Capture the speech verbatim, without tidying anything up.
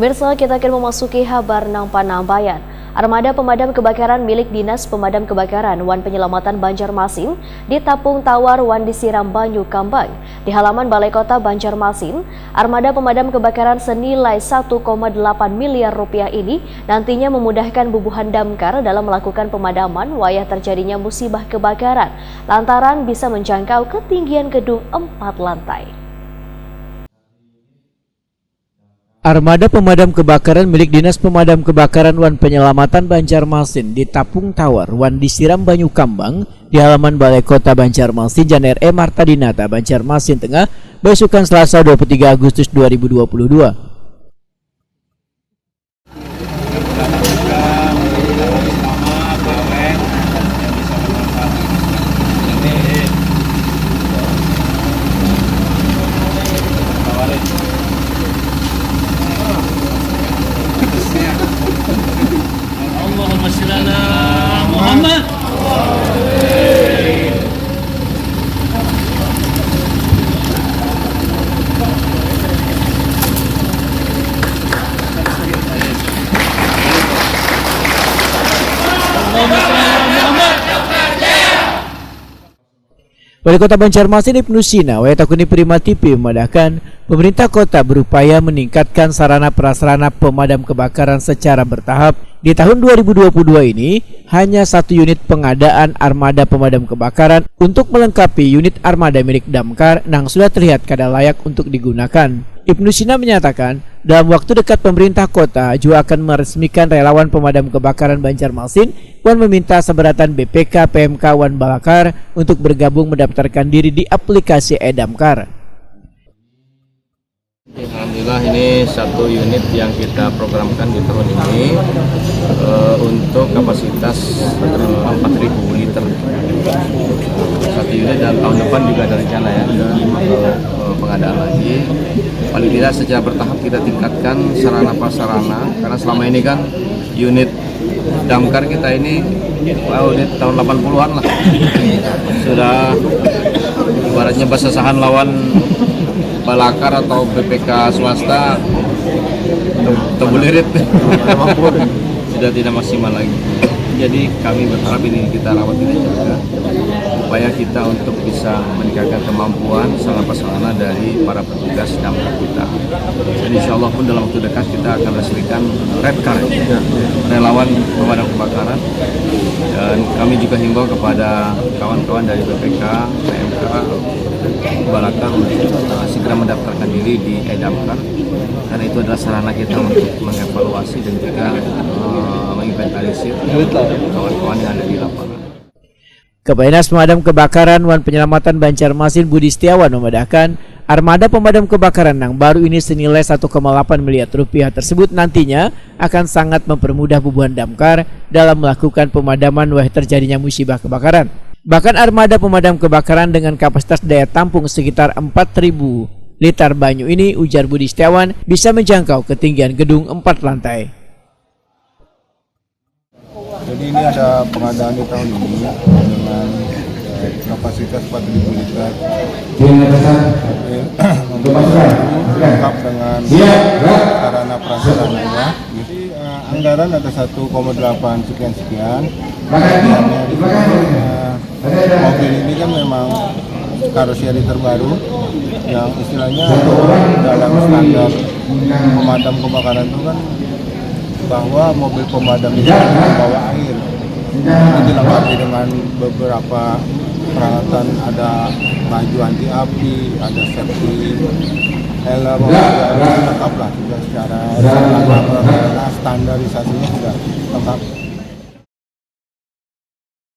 Pemirsa, kita akan memasuki habar nang panambayan. Armada pemadam kebakaran milik Dinas Pemadam Kebakaran wan Penyelamatan Banjarmasin ditapung tawar wan disiram banyu kambang. Di halaman Balai Kota Banjarmasin, armada pemadam kebakaran senilai satu koma delapan miliar rupiah ini nantinya memudahkan bubuhan damkar dalam melakukan pemadaman wayah terjadinya musibah kebakaran, lantaran bisa menjangkau ketinggian gedung empat lantai. Armada pemadam kebakaran milik Dinas Pemadam Kebakaran wan Penyelamatan Banjarmasin ditapung tawar wan disiram banyu kambang di halaman Balai Kota Banjarmasin, jan R E Marta Dinata, Banjarmasin Tengah, besukan Selasa, dua puluh tiga Agustus dua ribu dua puluh dua. Allahumma sholli ala Muhammad. Wali Kota Banjarmasin Ibnu Sina, wayah takuni Prima T V, memadahkan, pemerintah kota berupaya meningkatkan sarana prasarana pemadam kebakaran secara bertahap. Di tahun dua ribu dua puluh dua ini, hanya satu unit pengadaan armada pemadam kebakaran untuk melengkapi unit armada milik damkar nang sudah terlihat kada layak untuk digunakan. Ibnu Sina menyatakan, dalam waktu dekat pemerintah kota juga akan meresmikan relawan pemadam kebakaran Banjarmasin wan meminta sabarataan B P K, P M K, wan Balakar untuk bergabung mendaftarkan diri di aplikasi e-Damkar. Alhamdulillah, ini satu unit yang kita programkan di tahun ini, eh, untuk kapasitas, eh, empat ribu liter. Satu unit, dan tahun depan juga ada rencana, ya, untuk, eh, pengadaan lagi. Paling tidak secara bertahap kita tingkatkan sarana prasarana, karena selama ini kan unit damkar kita ini, wah, unit tahun delapan puluhan lah. Sudah ibaratnya basasahan lawan Balakar atau B P K swasta, tem-, tebulirit. Sudah tidak maksimal lagi. Jadi kami berharap ini kita rawat, kita jaga, upaya kita untuk bisa meningkatkan kemampuan sarana prasarana dari para petugas damkar kita. Dan insya Allah pun dalam waktu dekat kita akan resmikan Red Car, relawan pemadam kebakaran. Dan kami juga himbau kepada kawan-kawan dari B P K, P M K, Balakar untuk, uh, segera mendaftarkan diri di e-Damkar, karena itu adalah sarana kita untuk mengevaluasi dan juga, uh, menginventarisir kawan-kawan yang ada di lapangan. Kepala Dinas Pemadam Kebakaran wan Penyelamatan Banjarmasin Budi Setiawan memadahkan, armada pemadam kebakaran nang baru ini senilai satu koma delapan miliar rupiah tersebut nantinya akan sangat mempermudah bubuhan damkar dalam melakukan pemadaman wayah terjadinya musibah kebakaran. Bahkan armada pemadam kebakaran dengan kapasitas daya tampung sekitar empat ribu liter banyu ini, ujar Budi Setiawan, bisa menjangkau ketinggian gedung empat lantai. Jadi ini ada pengadaan di tahun ini dengan, eh, kapasitas empat ribu liter. Mobil, mobil lengkap dengan sarana prasarana. Jadi, eh, anggaran ada satu koma delapan sekian-sekian. Makanya, eh, mobil ini kan memang karosery terbaru yang istilahnya dalam standar pemadam kebakaran itu kan bahwa mobil pemadam itu membawa air. Itu dilengkapi dengan beberapa peralatan, ada baju anti api, ada safety helm, ada lengkap lah, sudah secara standar, standarisasinya sudah lengkap.